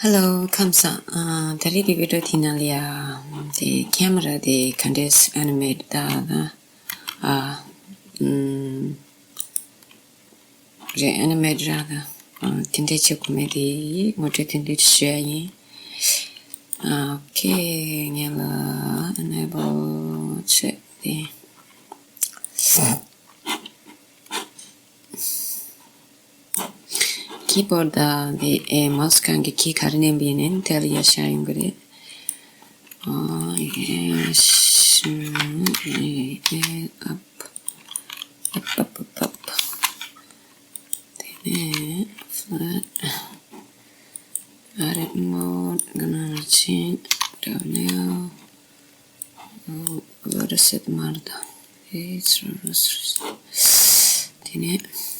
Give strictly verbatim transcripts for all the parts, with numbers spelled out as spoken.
Hello, ཁམས་བཟང་། ཨ། ད་རེས་ཀྱི་བི་ཌིའོ་དེ་ནང་ལ་ཡ། དེ་ཁེ་མ་ར་དེ་ག་འདྲས་ཨེ་ནི་མེཊ་ད་ད། ཨ། ཨམ། རེད། ཨེ་ནི་མེཊ་ར་ད། ཨ། དེ་འདྲས་བྱེད་དགོས་མེད་དེ་ངོ་སྤྲོད་དེ་འདྲས་ཞུ་ཡ་ཡིན། ཨ། ཨོ་ཁེ། ངས་ལ་ཨེ་ནེ་བལ་བྱས་ཏེ། ཀི་བོར་ཌི་དང་དེ་ཨེ་མའོ་སི་སྒང་གི་ཁི་ག་རེ་མནན་པ་ཡིན་ནའི་དེ་ལ་ཡར་བཞག་ཡོང་གི་རེད། ཨ། ཡེ་ཤི་ཨེ་ཨབ་ཨབ་ཨབ་ཨབ་ཨབ། དེ་ནས་ཕ་ལེཊ། ཨེ་ཌིཊ་མོཌ། ག་ན་ཆིན། ཌབ་ལིའུ། ཨོ། ཝེར་ཌི་སེཊ་མར་དང་། ཨེ་ཙི་རོ་སི་རེ། དེ་ནས་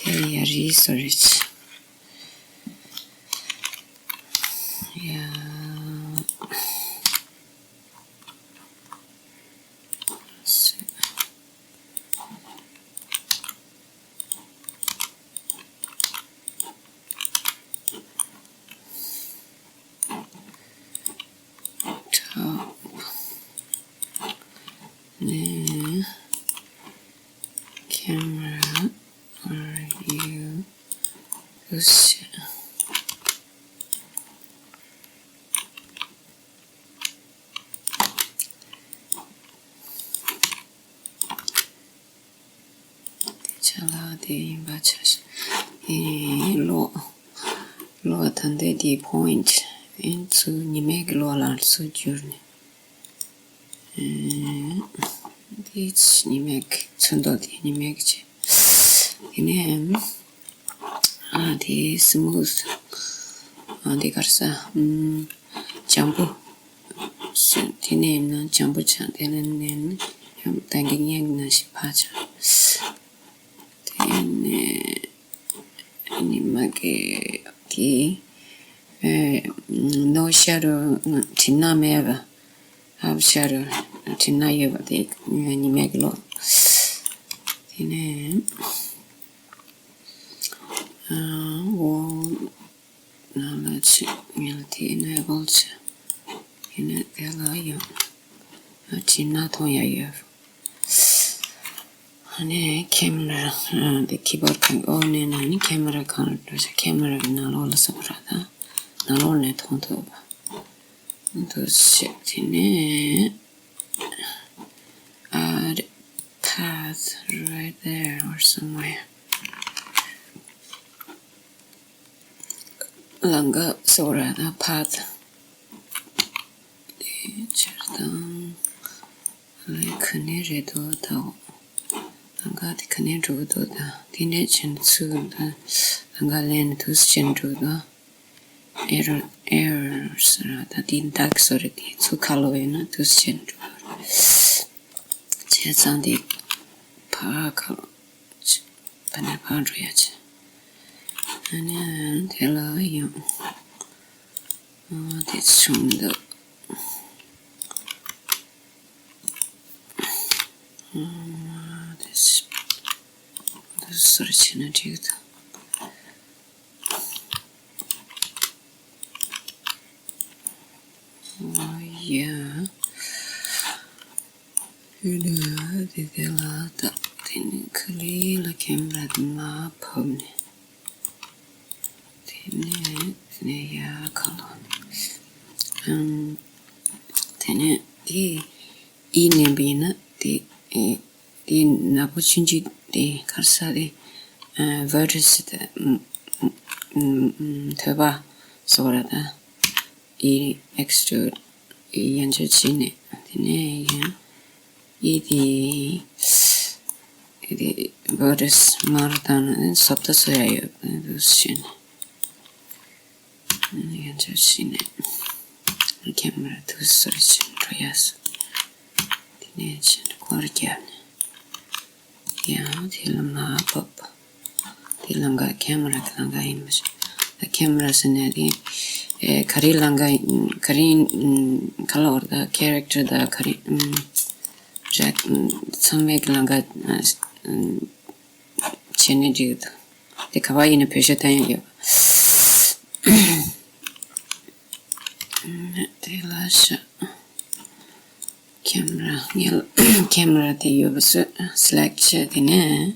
དེ་ཡ་རི་སོ་རེ། ཡ། སེ། ཊོབ་ནས་ཁེ་མ་ར་ཨར་ཡུ་ཡུ་སི། དེ་ཆ་ལག་དེ་ཡིན་པ་ཆ་ཤས། ཨེ། གློག་གློག་ད་ལྟའི་དེའི་པོ་ཡིན་ཊི། ཨེ། ཚུར་ཉི་མའི་གི་གློག་ལ་ཚུར་བསྒྱུར་ནས། ཨེ། དེ་ཉི་མའི་གི་ཚོན་མདོག་དེ་ཉི་མའི་གི་བྱས། དེ་ནས། ཨ། དེ་སི་མུ་ཐི། ཨ། དེ་ག་རེ་ཟ། ཨམ། འཇམ་པོ། དེ་ནས་ཡིན་ན་འཇམ་པོ་ཆགས། དེ་ནས་ནས་ད་གིན་ཡང་ནང་བཞིན་ཕར་ཆགས། དེ་ནས་ཉི་མ་གི་དེ། ཨེ། ནོ་ཤེ་ཌོ། གྲིབ་ནག་མེད་པ། ཧབ་ཤེ་ཌོ། གྲིབ་ནག་ཡོད་པ་དེ་ཉི་མའི་གི་གློག་དེ་ནས། ཨ། འོ། ནང་ལ་ཆུ་ཉལ་དེ་ནས་བོལ་ཆུ། དེ་ནས་དེ་ལ་ཡང་ཨ་གྲིབ་ནག་མཐོང་ཡ་ཡོད། ཨ་ནས་ཁེ་མ་ར། ཨ། དེ་ཀི་བོར་ཌི་གང་ཨོ་ནས་ན་ནི་ཁེ་མ་ར་གང་ར་འགྲོ་ཆ། ཁེ་མ་ར་གི་ནང་ལོགས་ལ་སོང་ར་ད། ནང་ལོགས་ནས་མཐོང་ཐུབ་པ། འདུག་སེ་བྱས། དེ་ནས། ཨ། path right there or somewhere. ལམ་ཀ་ཟེར་བ་རེད་ད། path དེ་སྤྱིར་བཏང་ལ་ག་ནས་རེད་འདུག་ད། ལམ་ཀ་དེ་ག་ནས་འགྲོ་གི་འདུག་ད། དེ་ནས་བྱས་ནས་ཚུར་ད་ལམ་ཀ་ལེན་ནས་འདུག་སེ་བྱས་ནས་འགྲོ་གི་འདུག error error ཟེར་བ་ད། དེ་འདག་བཟོ་རེད། དེ་ཚུར་ཁ་ལོ་བས་ན་འདུག་སེ་བྱས་ནས་འགྲོ་གི་རེད། བྱས་ཙང་དེ་ཕར་ཁ་ལོ། ཕ་ནས་ཕར་འགྲོ་ཡ་བྱས། ཨ་ནི་དེ་ལ་ཡང་། ཨ། དེ་བྱུང་འདུག་ཨ། དེ་དེ་སོར་བྱས་ན་འགྲིག་འདུག་ཨ་ཡ། ཡོད་ནི་དེ་དེ་ལ་ད། དེ་ནི་ཁ་ལི་ལ་ཁེམ་ར་དེ་མ་ཕབ་ནས། དེ་ནས་དེ་ནས་ཡ་ཁ་ལོ། ཨམ། དེ་ནས་དེ་ཨི་ནེམ་པ་ཡིན་ན་དེ་ཨེ། དེ་ནག་པོ་ཆུང་ཆུང་དེ་ག་རེ་ཟ་དེ། ཨ། vertex དེ། ཨམ། ཨམ། ཐོད་པ་ཟེར་བ་རེད་ད། ཨི་ཨེག་སི་ཊུ་ཌི་ཡང་བསྐྱར་བྱས་ནས། དེ་ནས་ཡང་ཨི་དེ་ཨི་དེ་vertex མར་བཏང་ན་ཟབ་ཏུ་བཟོ་ཡ་ཡོད་འདུག་ཟེར་ནས། ཡང་བསྐྱར་བྱས་ནས་ཁེམ་ར་དུ་སོར་ཕྱིན་འགྲོ་ཡ་སོ། དེ་ནས་ཕྱིན་སྐོར་བརྒྱབ་ནས། ཡང་དེ་ལ་མར་བབས། དེ་ལམ་ཀ་ཁེམ་ར་གི་ལམ་ཀ་ཡིན་པ་ཞིག་ད་ཁེམ་ར་ཟེར་ནས་དེ། ཨེ། ག་རེ་ལམ་ཀ་ཡིན། ག་རེ་ཡིན། ག་ལ་བར་ད་ཁེ་རེག་ཊར་ད་ག་རེ། ཨམ། རེད། ཚང་མའི་གི་ལམ་ཀ་ཨ་བྱས་ནས་འགྲིག་འདུག་དེ་ག་པར་ཡིན་ན་བེད་སྤྱོད་བཏང་ཡ་ཡོད། དེ་ལ་ཤ། ཁེམ་ར། ངས་ཁེམ་ར་དེ་ཡོད་པ་བཟོས། སི་ལེག་བྱས། དེ་ནས་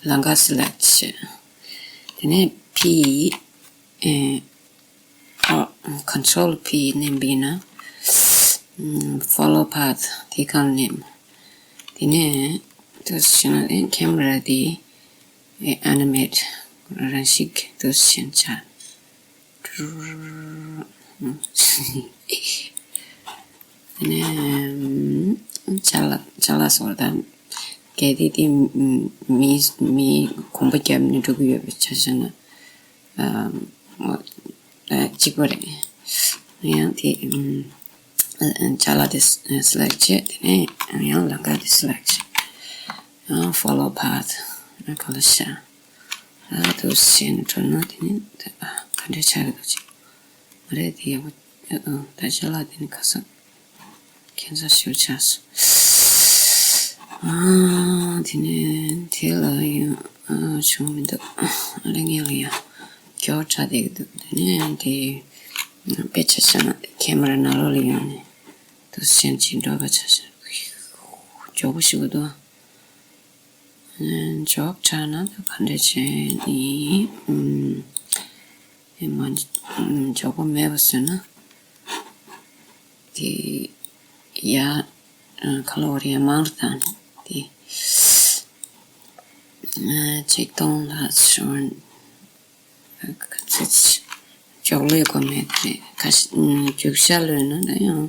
ལམ་ཁ་སི་ལེག་བྱས། དེ་ནས་P ཨ། Control P མནན་པ་ཡིན་ན། ཨམ། Follow Path དེ་སྒང་མནན། དེ་ནས་འདུག་སེ་བྱས་ན་ཨེ་ཁེམ་ར་དེ་ཨེ་ཨ་ནི་མེཊ་རང་བཞིན་གྱིས་འདུག་སེ་བྱས་ན་ཆགས། དེ་ནས་ཅ་ལག་ཅ་ལག་སོགས་དང་། གལ་ཏེ་དེ་མི་མི་གོམ་པ་བརྒྱབ་ནས་འགྲོ་གི་ཡོད་པའི་ཆ་བཞག་ན། ཨ། གཅིག་པ་རེད། ཡང་དེ་ཨམ། ཅ་ལག་དེ་སི་ལེག་བྱས། དེ་ནས་ཡང་ལམ་ཁ་དེ་སི་ལེག་བྱས། ཡང་Follow Path ཨ་ག་ལ་ཤ། ཨ་འདུག་སེ་བྱས་ནས་འགྲོ་ན་དེ་ནས་ཨ་ག་འདྲས་ཆགས་ཀྱི་འདུག་ཅིག་མ་རེད། དེ་ཡག་པོ་ཨ། ད་ཅ་ལག་དེ་ནི་ཁ་སང་ཁྱད་མཚར་ཞེ་པོ་ཆགས་སོང་། ཨ། དེ་ནས་དེ་ལ་ཡང་ཨ་བྱུང་མི་འདུག་ཨ་ལས་ངན་ལ་ཡང་མགྱོགས་དྲགས་བསྡད་ཀྱི་འདུག་དེ་ནས་དེ་དཔེ་ཆ་བཞག་ན་ཁེམ་ར་ནང་ལོགས་ལ་ཡོང་ནས་འདུག་སེ་བྱས་ནས་འགྲོ་ག་ཆ་བཞག་མགྱོགས་པོ་ཞེ་པོ་འདུག་མགྱོགས་དྲགས་ན་ད་ག་འདྲ་བྱས་ནས་ཨམ། ཨེ་མ། མགྱོགས་པོ་མེད་པ་བཟོས་ན། དེ་ཡ། ཁ་ལོ་བར་ཡ་མང་རུ་བཏང་ནས་དེ། ཆིག་སྟོང་ལ་ཤོར། ག་ཚོད་ཅིག་མགྱོགས་ལོས་དགོས་མེད་རེད། ཁ་ཤས་རྒྱུག་ཤར་ལོས་ན་ད་ཡང་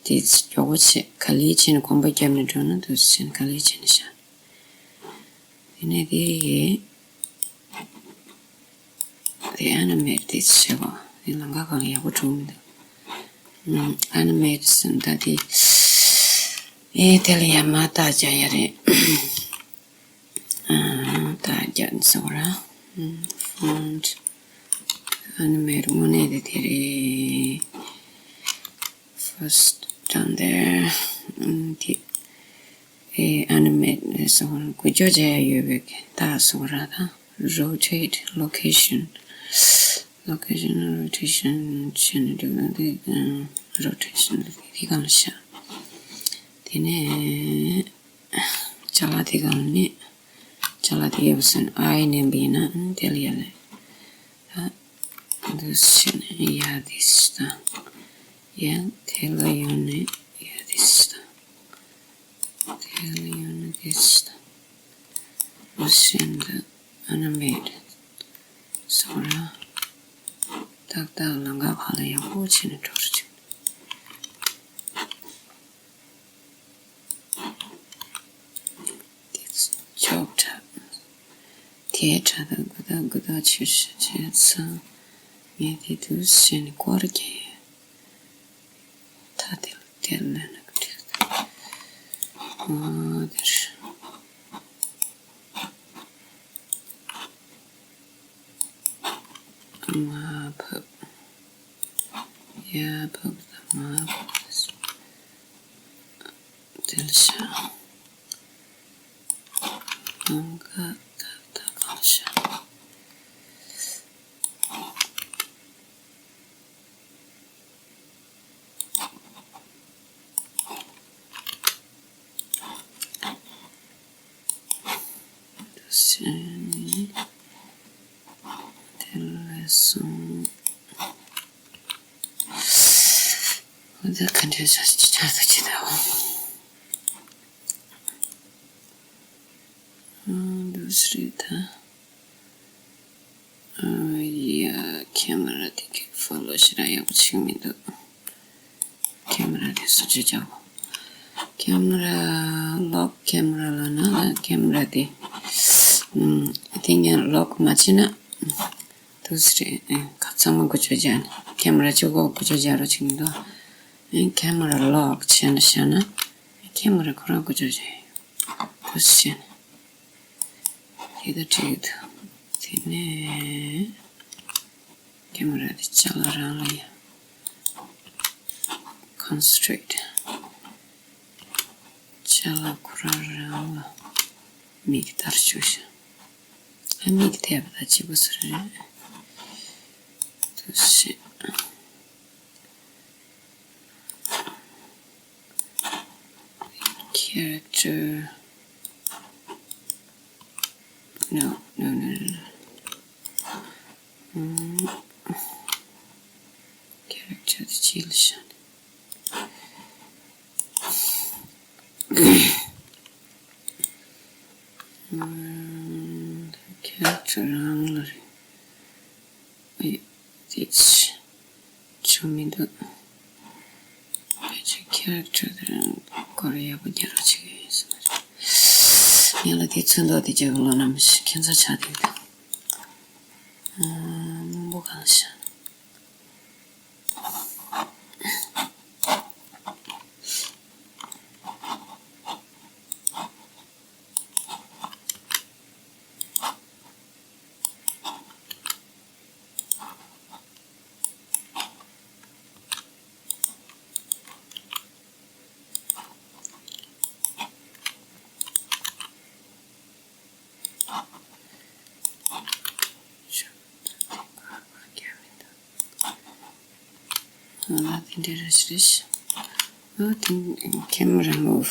དེ་མགྱོགས་པོ་བྱས། ག་ལེར་བྱས་ནས་གོམ་པ་བརྒྱབ་ནས་འགྲོ་ན་འདུག་སེ་བྱས་ནས་ག་ལེར་བྱས་ནས་བཞག་དེ་ནས་དེ་དེ་ཨ་ནི་མེཊ་དེ་བྱེད་པ་དེ་ལམ་ཁ་སྒང་ལ་ཡག་པོ་འགྲོ་མི་འདུག་ཨ་ནི་མེཊ་ཟེར་ན་ད་དེ་ཨེ་དེ་ལ་ཡ་མར་རྟགས་རྒྱག་ཡ་རེད། ཨ། རྟགས་རྒྱག་ཟེར་བ་ར། Font animate དངོས་གནས་དེ་དེ་རེད། First down there. ཨ། དེ་ཨེ་animate ཟེར་བ་ར། འགུལ་སྐྱོད་བྱེད་ཡ་ཡོད་པའི་རྟགས་ཟེར་བ་ར། ད་rotate, location, location, rotation བྱས་ནས་འགྲོ་ན་དེ་rotation དེ་སྒང་ལ་བཞག་དེ་ནས་ཅ་ལག་དེ་སྒང་ནས་ཅ་ལག་དེ་ཡོད་ཟེར་ན་I མནན་པ་ཡིན་ན་དེ་ལ་ཡར་ལ་ད་འདུག་སེ་བྱས་ནས་ཡར་དེ་སེ་དང་། ཡང་དེ་ལ་ཡོང་ནས་ཡར་དེ་སེ་དང་། དེ་ལ་ཡོང་ནས་དེ་སེ་དང་། འདུག་སེ་བྱས་ནས་ད་animate ཟེར་བ་ར། ཏག་ཏག་ལམ་ཁ་ཕར་ལ་ཡག་པོ་བྱས་ནས་འགྲོ་རུ་བཅུག་དེ་ཚོ་ཆོག་དྲགས། དེའི་དྲ་ཐག་དགུ་ཐག་དགུ་ཐག་ཆོད་ཤག་བྱས་ཙང་། ངས་དེ་དུས་བྱས་ནས་སྐོར་གྱི་མཐའ་དེ་ལ་དེར་ལེན་ན་འགྲིག་ཨོ་དེར། མར་ཕབ། ཡར་ཕབ་དང་མར་ཕབ། དེ་ལ་བཞག་ལམ་ཁ་ཏག་ཏག་སྒང་བཞག་དེ་ལས་སོང་། འོ་ད་ག་འདྲས་ཆགས་ཆགས་ད་ཅི་ད་འོ། འདུག་སེ་རེད་ད། ཨ་ཡ། ཁེ་མ་ར་དེ་གི་ཕོ་ལོ་ཞེ་དྲག་ཡག་པོ་བྱེད་ཀྱི་མི་འདུག་ཁེ་མ་ར་དེ་བཟོ་བཅོས་རྒྱག་དགོས། ཁེ་མ་ར་ལོག་ཁེ་མ་ར་ལབ་ན་ཁེ་མ་ར་དེ་ཨམ། དེ་ངས་ལོག་མ་བྱས་ན་འདུག་སེ་རེད། ཨེ། ཁ་ཚང་མ་འགུལ་སྐྱོད་རྒྱག་ནས་ཁེ་མ་ར་གཅིག་པོ་འགུལ་སྐྱོད་རྒྱག་རོགས་བྱེད་ཀྱི་འདུག་ཨེ། ཁེ་མ་ར་ལོག་བྱས་ན་བཞག་ན་ཁེ་མ་ར་ཁོ་རང་འགུལ་སྐྱོད་རྒྱག་ཡོད། འདུག་སེ་བྱས་ནས། དེ་ལྟར་བྲིས་འདུག་དེ་ནས་ཁེ་མ་ར་དེ་ཅ་ལག་རང་ལ་ཡང་concentrate ཅ་ལག་ཁོ་རང་རང་ལ་མིག་ལྟར་བཅུག་ཤིང་། ཨ་མིག་ཐེབས་པ་དང་གཅིག་པ་སུ་རེད། འདུག་སེ། No, no, no, no. ཨམ། character དེ་ཅི་ལ་བཞག་ནས། ཨམ། character རང་ལ་རེད། ཨེ། དེ་ཅི་བྱུང་མི་འདུག་ཕལ་ཆེར་character དེ་རང་སྐོར་ཡག་པོ་རྒྱག་རོགས་བྱེད་ཀྱི་ཡིན་ཟེར་བ་རེད། ངས་ལ་དེ་ཚོན་མདོག་དེ་རྒྱག་གི་ལོ་ན་མི་ཤེས། ཁྱད་མཚར་ཆགས་བསྡད་འདུག་ཨ། སྣུམ་པོ་གང་ཤ། ཨ། དེ་འདྲ་རེད་རེད། ཨ། དེ། camera move.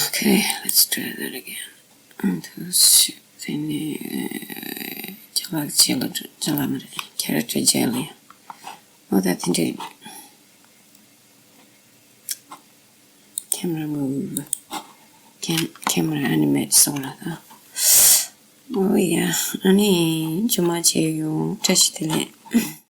Okay, let's try that again. དེ་ནས་ཅ་ལག་ཅ་ལག་ཅ་ལག་མ་རེད། character རྒྱག་ལ་ཡ། ཨོ་ད་དེ་འདྲ། camera move. cam- camera animate སོགས་ལ་ད། ཨོ་ཡ། ཨ་ནི་ཇུ་མ་བྱས་ཡོང་། བཀྲ་ཤིས་བདེ་ལེགས།